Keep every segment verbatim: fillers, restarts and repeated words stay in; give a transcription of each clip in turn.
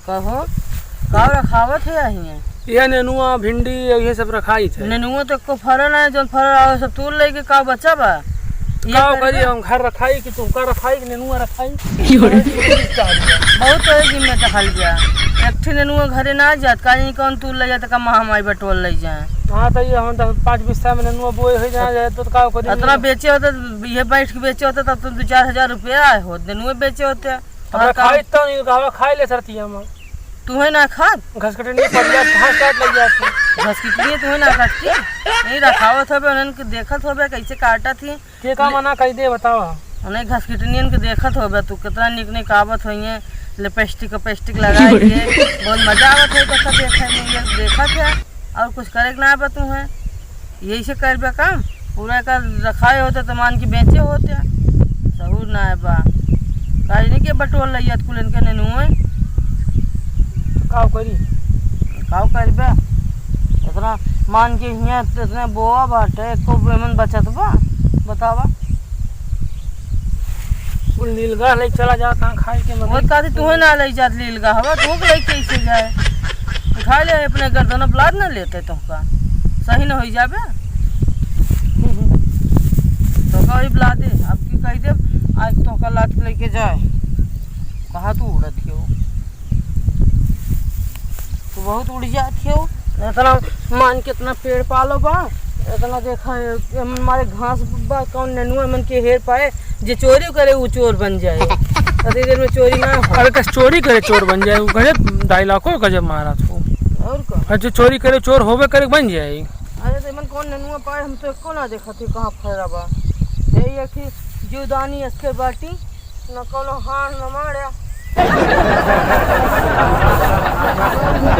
कहो, का रखावत है हियाँ? ये नेनुआ, भिंडी, ये सब रखाई थे। नेनुआ तो एको फरल है, जौन फरल आवे सब तूर लेके का बचा बा? ये का करबे? करी, हम घर रखाई कि तुमका रखाई कि नेनुआ रखाई? बहुत तो एक दिन में टहल गया, एक ठे नेनुआ घरे ना जात, का जानी कौन तूर ले जात, का महामाई बटोर ले जाए। हाँ, तो ये हम दस पाँच बिस्सा में नेनुआ बोए हो जाए, जाए तो का करी? इतना बेचे होते, ये बैठ के बेचे होते, तब तो दो चार हजार रुपया आए होत, नेनुआ बेचे होते। हमरा हाँ, खाई तो नहीं, हमरा खाई ले सरती हम। तुहे ना खात? घसकटनी पर जात, घास काट ले जात। घसकटनी तुहे ना काटती? नहीं रखावत होबे, उन्हन के देखत होबे, कैसे काटत ही। के का मना कई दे, बतावा। उन्हें घसकटनियन के देखत होबे, तू कितना निक निक आवत होइए, लिपस्टिक, लिपस्टिक लगाई के, बहुत मजा आवत है, तो देखे में ये देखत है। और कुछ करे के ना बा तुहें, यही से करबे काम। पूरा एकर रखाए होते तो मान के बेचे होते, सहूर ना है बा। काहे नहीं के बटोर लइयत कुल इनके नेनुए। काव करी? काव करबे? इतना मान के हियाँ इतने बोआ बाटे, एको एमन बचत बा? बतावा। कुल लीलगाह ले चला जाओ, कहाँ खाए के मन वो है। कहती, "तुहे ना ले जात लीलगाह, हवा तू के ले कैसे जाए? उठा ले अपने गर्दन पर लाद ना लेते तुमका, सही न होई जाबे।" तो कही, "लादे, अब की कही दे, आज तुमका लाद के लेके जाए।" कहाँ तू उड़त हो? तू बहुत उड़ जात हो। इतना मान के इतना पेड़ पालो बा, इतना देखा है, हमारे घास बा, कौन नेनुआ मन के हेर पाए, जे चोरी करे, उ चोर बन जाए। अतनी देर में चोरी ना हो। अरे, कस चोरी करे, चोर बन जाए? उ गजब dialogue हो, गजब मारा तू। और का? अरे, जो चोरी करे, चोर होबे करे, बन जाए। अरे, तो एमन कौन नेनुआ पाए, हम तो एको ना देखत ही, कहाँ फरा बा। यही है कि जीवदानी अस्के बाटी, न कौनो हार न मारे।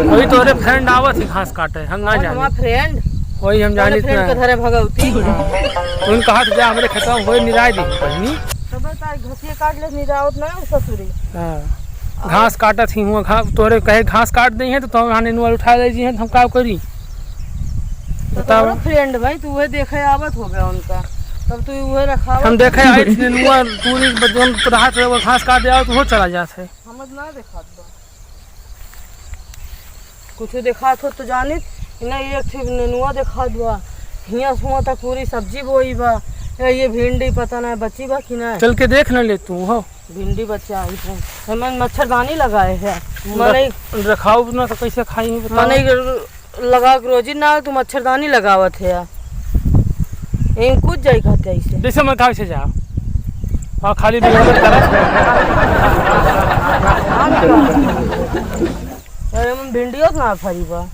वही तोरे friend आवत ही घास काटे, हम ना और जानी। हमार friend? वही हम तोरे जानी friend ना। के धरे भगवती। हाँ। उन कहा था, "जा हमरे खेतवा में होए निराय दी बहिनी।" तबे ताई घसिए काट ले, निरावत ना हो ससुरी। हाँ। घास काटत ही हुआ, घास तोरे कहे घास काट दे हैं तो तुम हाने नुआ उठा ले जी हैं तो हम का करी? तो बताओ। तोरो friend भाई, तू उहे देखे आवत होबे उनका, तब तू उहे रखावत हम देखे होबे। आई थी नुआ तू जौन रहा था वो घास काट दे आवत, वो चला जात है। हमर ना देखात बा। कुछ देखात हो तो जानित, नहीं एक ठे नेनुआ देखात बा। हियाँ से हुआँ तक पूरी सब्जी बोई बा। ए, ये भिंडी पता ना बची बा कि ना। चल के देख न ले तू हो। भिंडी बचा है तो। एमन मच्छरदानी लगाए है। मने रख-, रखाओ ना तो कैसे खाई बताओ। मने लगा के रोजी ना तू मच्छरदानी लगावत है। इन कुछ जाई कहते ऐसे। जैसे मैं कहा से जा। हाँ, खाली मेहनत करत। अरे, हम भिंडियो ना फरी बा।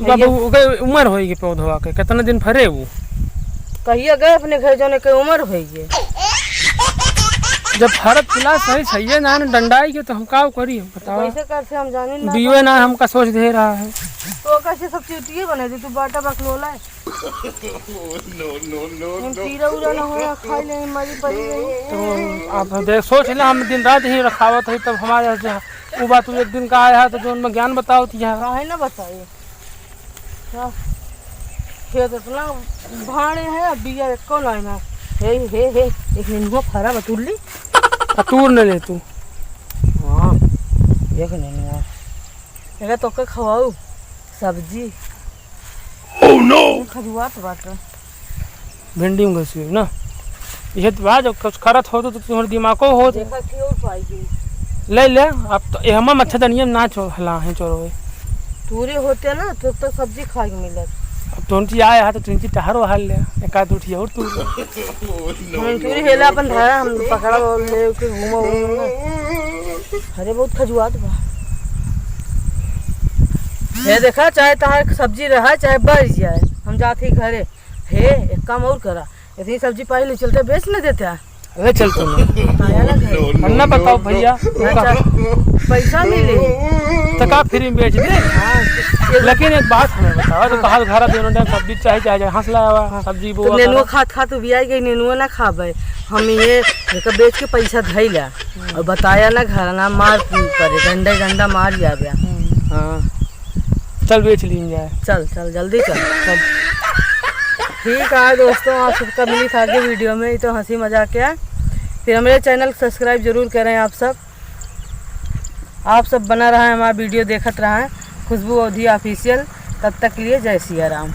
बाबू, ये ओके उम्र होई के पौधवा के, कितना दिन फरे उ? कहिया गए अपने घर, जौने के उम्र होई गए। जब फरत पिला सही, सही है ना, डंडाई के तो हम का करी, बताओ। कैसे कर से हम जानी ना। बीवे ना हमका सोच दे रहा है। तो कैसे सब चूतिए बने दी, तू बाटा बकलोला है। No, no, no, हम no। कीड़ा उड़ा ना होया, खाई ले, मरी पड़ी रही। तो आप देख, सोच ले, हम दिन रात ही रखावत है, तब हमारे यहाँ से, वो बात तू एक दिन का आया है, तो जो उनमें ज्ञान बताओ तो यहाँ। काहे ना बताई? हाँ। खेत इतना भाड़े है, अब बिया एको नहीं ना। हे, हे, हे, एक नेनुआ फरा बटुल्ली। आ, तूर न ले तू। हाँ, एक नेनुआ। एका तोके खवाऊ सब्जी। Oh no! खजुआत बाटे। भिंडी में घुसी ना। यह तो बात, जब कुछ करत हो तो तुम्हारे दिमागो हो तो। देखा कि और पाई गई। ले ले, अब तो ये हमार मच्छरदानिया में ना चो-, हला है चोरवे। तूरे होते ना, तो, तो सब्जी खाए के मिलत। अब तुरंत ही आया है, तो तुरंत ही टहरो हाल ले, एक आध उठी और तू। हम चूरी हेला अपन धारा, हम पकड़ा और ले के घूमो, घूमो। अरे, बहुत खजुआत बा। हे देखा, चाहे तहार सब्जी रहा, चाहे बच जाए, हम जात ही घरे। हे, एक काम और करा, इतनी सब्जी पाई ले चलते, बेच न देते। अरे, चल तू ना। आया ना घर। हम ना बताओ भैया, तू अच्छा, कहा पैसा मिले। तो का फ्री में बेच दे? हाँ, ये लेकिन एक बात हमें बताओ, तो हाँ। कहा घर दोनों टाइम सब्जी चाहे, चाहे, चाहे हंस लावा, हाँ। सब्जी तो बोआ नेनुआ करा। खात खात उबियाई गई, नेनुआ ना खाबे। हम ये एकर बेच के पैसा धइला और बताया ना घर ना मार करे, डंडा डंडा मार जाबे। हम्म। हाँ। चल बेच लीन जाए। चल, चल, जल्दी चल। चल। ठीक है दोस्तों, आप सबका मिली था आगे वीडियो में, ये तो हंसी मजाक है। फिर हमारे चैनल को सब्सक्राइब जरूर करें आप सब। आप सब बना रहा है, हमारा video देखत रहा है खुशबू अवधी Official। तब तक के लिए जय सिया राम।